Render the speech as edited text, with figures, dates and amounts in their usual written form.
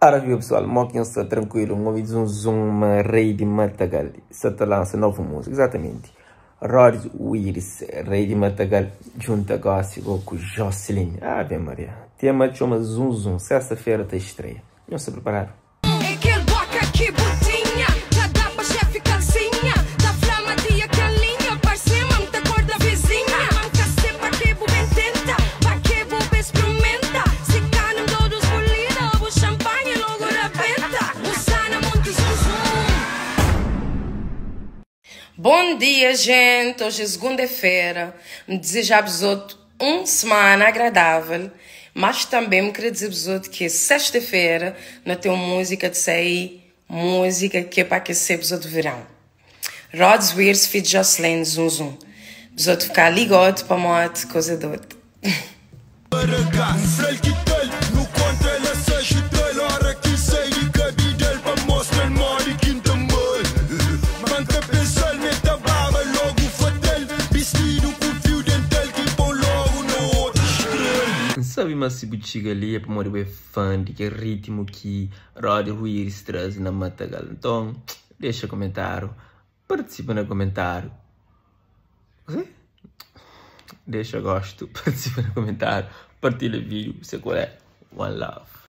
Ora viva pessoal, mo ki nhos sta tranquilo, n obi zum zum ma rei di matagal sta ta lansa novu música, exatamente Rhodes Wiris, rei di matagal djunta gosi go ku Jocelyn, ave Maria, tema txoma zum zum, sesta fera ta estreia, nhos sta preparadu? É kel boka ki bu tinha Ta da pa xefi kalsinha Ta fla ma dia kel linha Parse ma N ta korda vizinha Ma N ka se pa ke bu ben tenta Pa ke bu ben sprumenta Si ka N dodus bu lida Bu xanpanha logu rabenta Bu sa na monti zum zum. Bom dia gente, hoje é segunda-feira, me desejar besoto um semana agradável, mas também me queria dizer besoto que sexta-feira não tem uma música de sair, música que é para aquecer besoto verão. Rods Weirs feat Jocelyn Zum Zum. Besoto ficar ligado para moto, coisa doida. N sabe ma si bu txiga li é pamodi bu é fã di kel ritmu ki Rody Ruiris traze na Matagal. Nton, dexa komentáriu, partisipa na komentáriu. Kuzê? Dexa gostu, partisipa na komentáriu, partilha vídiu, se ku é. One love.